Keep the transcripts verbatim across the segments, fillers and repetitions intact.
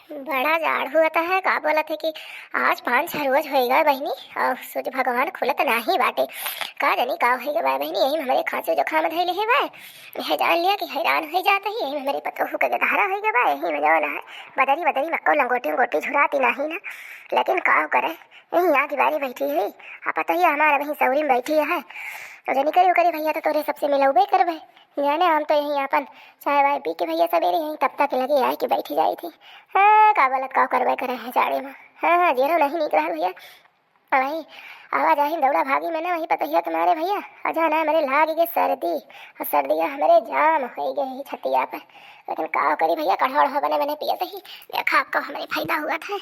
बड़ा जाड़ हुआ त है, का बोलत है कि आज पाँच छह रोज होइगा बहिनी, और सूरज भगवान खुलत नाही बाटे। का जानी का होइगा बा बहिनी, यही में हमरे खांसी जुकाम धइले है बा। यह जान लिया कि हैरान होइ जात ही, यही में हमरे पतोहू के गदहरा होइगा बा, यही में जौन है बदरी बदरी मक्को लंगोटी उंगोटी झुराती नाही ना, लेकिन का करे, यही आगे बारी बैठी है। आ पतोहिया हमारा वहीं सौरी में बैठी है, तो जनी करी ओकरे भैया तो तोरे सबसे मिलौबे करबे। जाने हम तो यहीं आपन चाय वाय पी के भैया सवेरे यहीं तप्ता के लगे आए के बैठी जाई थी। हाँ, का बोलत का करबे करे है जाड़े में। हाँ, हाँ, जेरो नहीं निक रहल भैया। आ वही आवा जाही दौड़ा भागी में ना वही पतोहिया के मारे भैया। आ जाना हमरे लाग गे सर्दी, और सर्दिया हमरे जाम होइ गे ही छतिया पे। लेकिन का करी भैया, कढ़ौड़ हो बने बने पियत ही। देखा आपको हमरे फायदा हुआ था।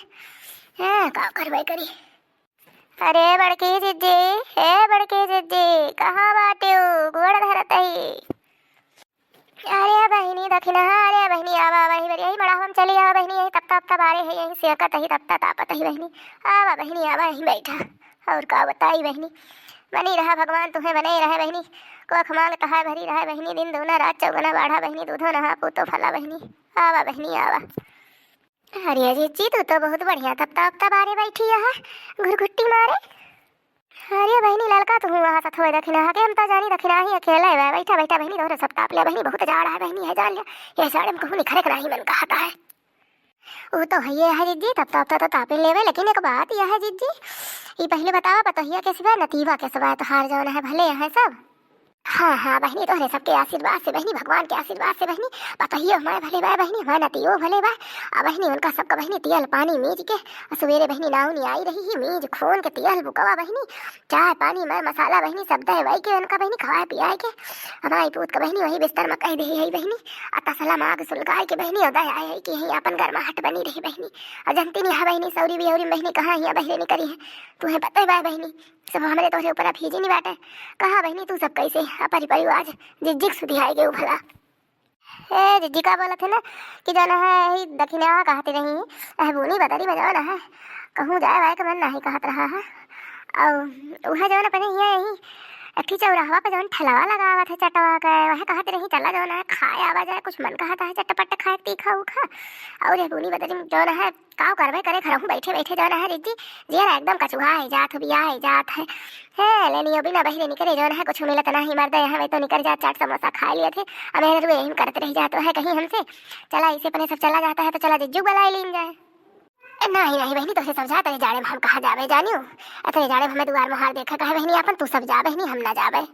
हाँ, का करबे करी। अरे बड़की जिज्जी, ए बड़की जिज्जी, कहाँ बाटेउ? गोड़ धरत ही। अरे बहिनी दखिनहा, अरे बहिनी आवा, आवा, यही बेरी, यही मड़ाहवा में चली आवा बहिनी, यही तप्ता, तप्ता बारे है, यही सेकत ही, तप्ता तापत ही बहिनी। आवा बहिनी, आवा, यही बैठा। और का बताई बहिनी, बनी रहा भगवान, तुम्हें बने रहे बहिनी। कोख मांग तहार भरी रहे बहिनी, दिन दूना रात चौगुना बाढ़ा बहिनी, दूधो नहा पूतो फला बहिनी। आवा बहिनी, आवा। अरे जिज्जी, तू तो बहुत बढ़िया तप्ता उपता बारे बैठी है, घुरघुट्टी मारे। अरे बहिनी, ललका तू वहाँ से थोड़े दखिनहा के, हम तो जानी दखिनहा ही अकेले बा। बैठा बैठा बहिनी, तोहरे सब ताप लिया बहिनी, बहुत जाड़ा है बहिनी, है जान लिया, ये जाड़े में कहूँ निखरे के नाही मन कहता है। वो तो है ये है जिज्जी, तप्ता उपता तो तापे लेवे, लेकिन एक बात यह है जिज्जी, ये पहले बतावा पतोहिया कैसे बा, नतीवा कैसे बा, तोहार जौन है भले है सब। हाँ, हाँ, बहिनी, तोहरे सबके आशीर्वाद से बहिनी, भगवान के आशीर्वाद से बहिनी, पतोहियो हमारे भले बा बहिनी, हमारे नतियो भले बा। आ बहिनी, उनका सबका बहिनी तियल पानी मीज के, आ सवेरे बहिनी नाउनी आई रही ही, मीज खून के तियल बुकवा बहिनी, चाय पानी मर मसाला बहिनी, सब दे वही के उनका बहिनी खवाए पियाए के। हमारी पूत का बहिनी वही बिस्तर में कह दे है बहिनी, आ तसला माग सुलगाए के बहिनी, और दे आए है कि यही अपन गर्माहट बनी रही बहिनी। और जनती नहीं है बहिनी, सौरी बिहौरी में बहिनी कहाँ हिया बहिरे निकरी है, तुम्हें पता ही बा बहिनी। सब हमरे तोहरे ऊपर अफीजी नहीं बाटे। कहा बहिनी तू सब कैसे अपरी परिवार जिज्जिक सुधियाए के उभला। ए जिज्जी का बोलत है ना कि जाना है यही दखिनहा कहते रही, अह बूनी बदरी में जाना है, कहूँ जाए वाए के मन नहीं कहत रहा है। और वह जौन अपने हिया यही एक ठी चौराहवा पे जौन ठेलावा लगावत है चटवा के, वह कहत रही चला जौन है खाए आवा जाए, कुछ मन कहता है चटपट खाए तीखा उखा। और यह बूनी बदरी में जौन है काव करबे करे, घरहूँ बैठे बैठे जौन है रिज्जी, जियरा एकदम कचुआ है जात, बिया है जात है। हे, लेनी अभी ना बहिरे निकरे जौन है, कुछ मिलत नाही मर्दे, यहाँ तो निकर जात, चाट समोसा खा लिए थे। अब मेहनत हुए यही करत रह जात है कहीं हमसे। चला, इसे अपने सब चला जाता है तो चला जिज्जू बुलाए लीन जाए। ए, नाही, नाही बहिनी, तोसे सब जात है जाड़े में हम कहाँ जावे जानियो। अतने जाड़े में हमें दुआर मुहार देखा कहे बहिनी अपन, तू सब जा बहिनी, हम ना जावे।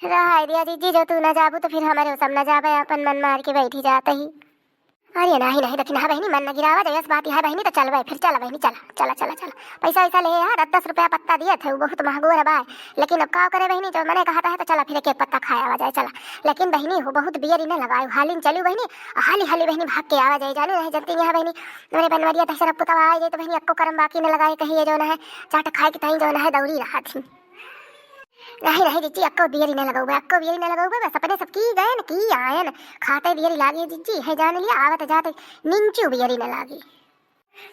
रहाई दिया जिज्जी, जो तू ना जाबू तो फिर हमारे सब ना जावे, अपन मन मार के बैठी जात ही। अरे नाही, नाही दखिनहा बहिनी, मन न गिरावा, जयस बात यह बहिनी, तो चलबे, फिर चला बहिनी, चला, चला, चला, चला। पैसा वैसा ले यार, दस दस रुपया पत्ता दिए थे, वो बहुत महंगो रहा बा, लेकिन अब का करे बहिनी, जो मने कहता है तो चला, फिर एक एक पत्ता खाया आवा जाए, चला। लेकिन बहिनी हो बहुत बियरी न लगाए, हालिन चलू बहिनी, हाली हाली बहिनी भाग के आवा जाए, जानू नहीं जनती यहाँ बहिनी, मेरे बनवरिया तहसर पुतवा आ जाए तो बहिनी अक्को करम बाकी न लगाए, कहीं ये जौन है चाट खाए के ताई जौन है दौरी रहा थी। नहीं, नहीं जिज्जी, अक्को बियरी न लगौबे, अक्को बियरी न लगौबे, बस अपने सब की गयन, की आयन, खाते बियरी लागी जिज्जी, है जान लिया, आवत जाते निंचू बियरी न लागी।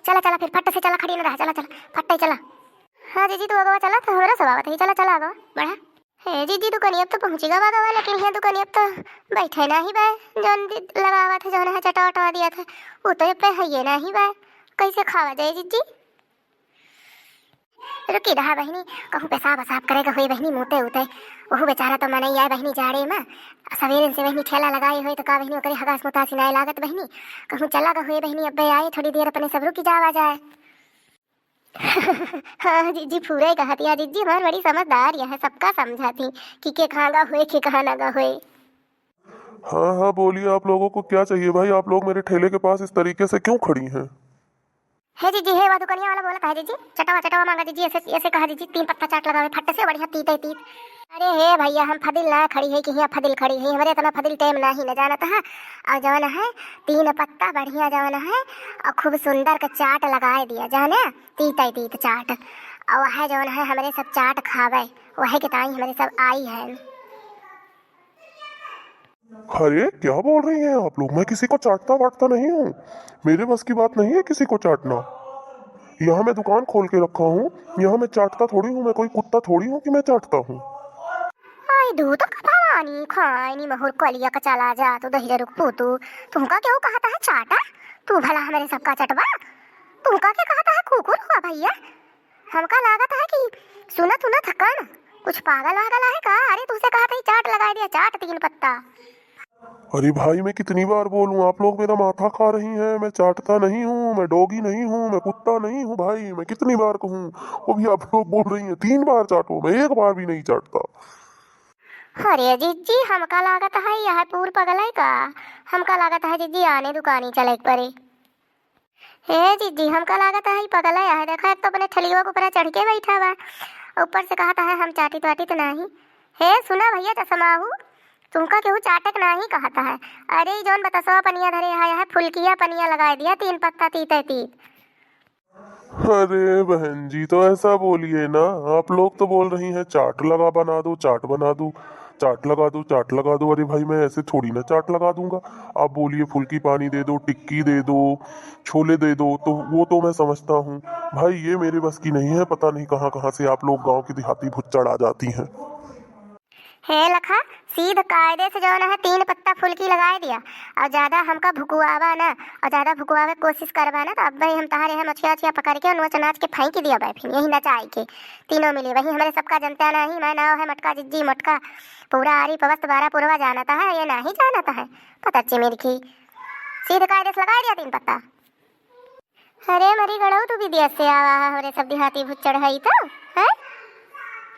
चला, चला, फिर फट से चला, खड़ी न रहा, चला, चला, फट से चला। हाँ जिज्जी, तू अगवा चला, तो हमरा सब आवत है, चला, चला अगवा, बढ़ा। हे जिज्जी, दुकानी अब तो पहुँची गवा गवा, लेकिन यहाँ दुकानी अब तो बैठे नाही बा, जौन दि-, लगावत है, जौन है चटवा उटवा दिया था, वो तो अब पे है ये नाही बा, कैसे खावा जाए जिज्जी? रुकी रहा बहिनी, कहूँ पेशाब वसाब करे के होई बहिनी, मूते उते। ओहू बेचारा तो मनई आए बहिनी जाड़े में। सवेरे से बहिनी ठेला लगाए होई तो का बहिनी ओकरे हगास मुतासी नाय लागत बहिनी। कहूँ चला के होई बहिनी, अब्बे आए थोड़ी देर अपने सब रुकी जावा जाए। हाँ जिज्जी, पूरा ही कहत या जिज्जी, हमार बड़ी समझदार यह है, सबका समझाती कि के कहाँ गा होए, के कहाँ ना गा होए। हाँ, हाँ, बोलिए, आप लोगों को क्या चाहिए भाई? आप लोग मेरे ठेले के पास इस तरीके से क्यों खड़ी हैं? हे जिज्जी, हे वा दुकनिया वाला बोलत है जिज्जी, चटवा, चटवा मांगा जिज्जी, ऐसे, ऐसे कहा जिज्जी, तीन पत्ता चाट लगावे फट से, बढ़िया तीते तीत। अरे हे भैया, हम फदिल ना खड़ी है कि हियाँ फदिल खड़ी है, हमरे इतना फदिल टेम नाही न जानत है। और जवन है तीन पत्ता बढ़िया जवन है, और खूब सुंदर के चाट लगाए दिया, जाने तीते तीत चाट। और वह जवन है हमरे सब चाट खावे, वह के ताई हमरे सब आई है। अरे, क्या बोल रही हैं आप लोग? मैं किसी को चाटता वाटता नहीं हूँ, मेरे बस की बात नहीं है किसी को चाटना। यहाँ मैं दुकान खोल के रखा हूँ, यहाँ मैं चाटता थोड़ी हूँ, मैं कोई कुत्ता थोड़ी हूँ कि मैं चाटता हूँ। आई दूध का भवानी खाए नी महुर कलिया का चला जा तू दहिजर पूतू, तुमका क्यों कहता है चाटा? तू भला हमरे सबका चटबा? तू का के कहत है कुकुर हुआ भैया? हमका लागत है कि सुनत उनत हकन, कुछ पागल वागल है का? अरे तुझसे कहत है चाट लगाए दिया, चाट तीन पत्ता। अरे भाई, मैं कितनी बार बोलूं, आप लोग मेरा माथा खा रही हैं। मैं चाटता नहीं हूँ, मैं डॉगी नहीं हूँ, मैं कुत्ता नहीं हूँ भाई, मैं कितनी बार कहूँ, वो भी आप लोग बोल रही हैं तीन बार चाटो, मैं एक बार भी नहीं चाटता। अरे जिज्जी, हमका लागत है यह पूर पगल है का? हमका लागत है जिज्जी आने दुकानी चले के पड़े। हे जिज्जी, हमका लागत है ई पगल है, देखा एक तो अपने ठेलिया के ऊपर चढ़ के बैठा बा, ऊपर से कहत है हम चाटित वाटित नहीं। हे सुना भैया चश्माहू, तुमका केहू चाटक नाही कहत है। अरे ई जौन बतासवा पनिया धरे है, यह फुलकिया पनिया लगाए दिया, तीन पत्ता तीते तीत। अरे बहन जी, तो ऐसा बोलिए ना, आप लोग तो बोल रही हैं चाट लगा बना दो, चाट बना दो, चाट लगा दो, चाट लगा दो। अरे भाई, मैं ऐसे थोड़ी ना चाट लगा दूंगा। आप बोलिए फुल्की पानी दे दो, टिक्की दे दो, छोले दे दो, तो वो तो मैं समझता हूँ भाई, ये मेरे बस की नहीं है। पता नहीं कहाँ कहाँ से आप लोग गाँव की देहाती भुच्चड़ आ जाती हैं। हे लखा, सीध कायदे से जौन है तीन पत्ता फुल्की लगाए दिया, और ज्यादा हमका भुकुआवा ना, और ज्यादा भुकुआवे के कोशिश करबा ना, तो अब भाई हम तहारे है मछिया वछिया पकड़ के नोच नाच के फेंक दिया बा, फिर यही नचाई के तीनों मिली। वही हमरे सबका जनता नहीं, मैं नाव है मटका जिज्जी मटका, पूरा आरी पवस्त बारा पुरवा जानता है, ये नहीं जानता है पतच्ची मिर्खी। सीध कायदे से लगाए दिया तीन पत्ता। अरे मरी गड़ऊ, तू विदेश से आवा है, हमरे सब देहाती भुच्चड़ है तो, हैं?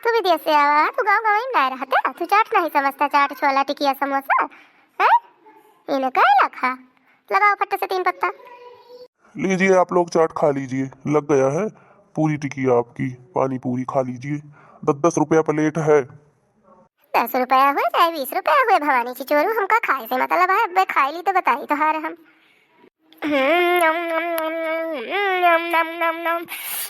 तू विदेश से आवा है, तू गाँव गंवई में ना रहता, तू चाट नहीं समझता, चाट छोला टिकिया समोसा, हैं? इनका लखा, लगाओ फट से तीन पत्ता। लीजिए आप लोग चाट खा लीजिए, लग गया है पूरी टिकिया आपकी, पानी पूरी खा लीजिए, दस दस रुपया प्लेट है। दस रुपया हुए चाहे बीस रुपया हुए भवानी चिचोरू, हमका खाए से मतलब है। अबे खाए ली तो बताई तोहार हम। हम्म, नम, नम, नम, नम, नम, नम, नम, नम।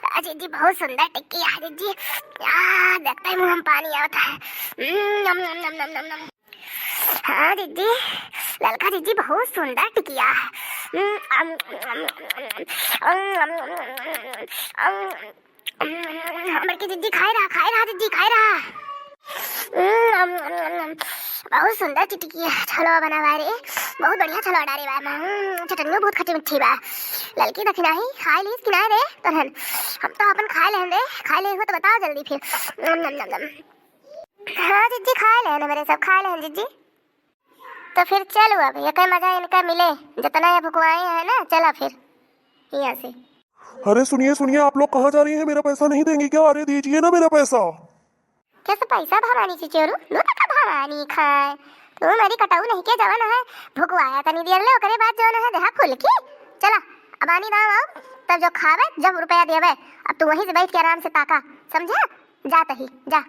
आ, जिज्जी, बहुत सुंदर टिक्की है, जिज्जी। आ, देखते ही मुंह में पानी आवत है। हम्म, नम, नम, नम, नम, नम, नम। हाँ, जिज्जी, ललका जिज्जी, बहुत सुंदर टिकिया है। हम्म, अम, अम, अम, अम, अम, अम, अम, अम, अम, हम्म, बड़की जिज्जी खाए रहा, खाए रहा जिज्जी, खाए रहा। हम्म, अम, अम, अम, अम। बहुत सुंदर टिटिकी है, छलवा बना हुआ है रे, बहुत बढ़िया छलवा डारे बा। हम्म, चटनियो बहुत खट्टी मिट्ठी बा। ललकी दखिना ही खाए लीस कि नाय रे तोहन? हम तो अपन खाए लेहन रे, खाए ले हो तो बताओ जल्दी फिर। नम, नम, नम, नम। हाँ जिज्जी, खाए लेहन हमरे सब, खाए लेहन जिज्जी। तो फिर चलो, अब एके मजा इनका मिले, जितना ये भुकवाए हैं ना। चला फिर यहाँ से। अरे सुनिए, सुनिए, आप लोग कहाँ जा रही हैं? मेरा पैसा नहीं देंगी क्या? अरे दीजिए ना मेरा पैसा। किस पैसा भवानी चिचोरू? दो टका भवानी खाए। तू मेरी कटाऊ नहीं के जवन है, भुकवाया तनी देर ले, ओकरे बाद जवन है देहा फुलकी। चला, अब आनी दाम आओ, तब जो खावे, जब रुपया देवे। अब तू वहीं से बैठ के आराम से ताका, समझा? जा तही, जा।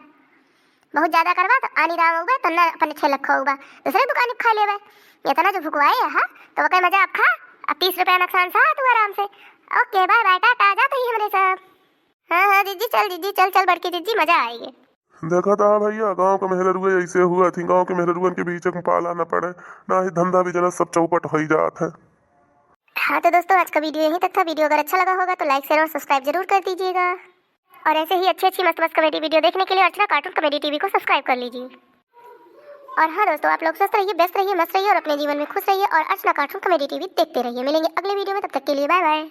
बहुत ज्यादा करबा तो आनी दाम आवे तो ना अपन छे लख होबा, दूसरे दुकान खा लेबे। इतना जो भुकवाए है, हाँ, तो ओकर मजा आप खा, अब तीस रुपया नुकसान सा तू आराम से। ओके, बाय बाय, टाटा, जा तही हमरे सब। हाँ, हाँ, जिज्जी, चल, जिज्जी, चल, चल, बड़की जिज्जी, मजा आएगी। देखा था भैया, गाँव के मेहररुए ऐसे हुआ थी, गाँव के मेहररुअन के बीच में पाला न पड़े, ना ही धंधा बिजनेस सब चौपट हो ही जात है। हाँ, तो दोस्तों, आज का वीडियो यहीं तक था। वीडियो अगर अच्छा लगा होगा तो लाइक, शेयर और सब्सक्राइब जरूर कर दीजिएगा। और ऐसे ही अच्छी अच्छी मस्त मस्त कॉमेडी वीडियो देखने के लिए अर्चना कार्टून कॉमेडी टीवी को सब्सक्राइब कर लीजिए। और हाँ दोस्तों, आप लोग स्वस्थ रहिए, व्यस्त रहिए, मस्त रहिए और अपने जीवन में खुश रहिए और अर्चना कार्टून कॉमेडी टीवी देखते रहिए। मिलेंगे अगले वीडियो में, तब तक के लिए बाय बाय।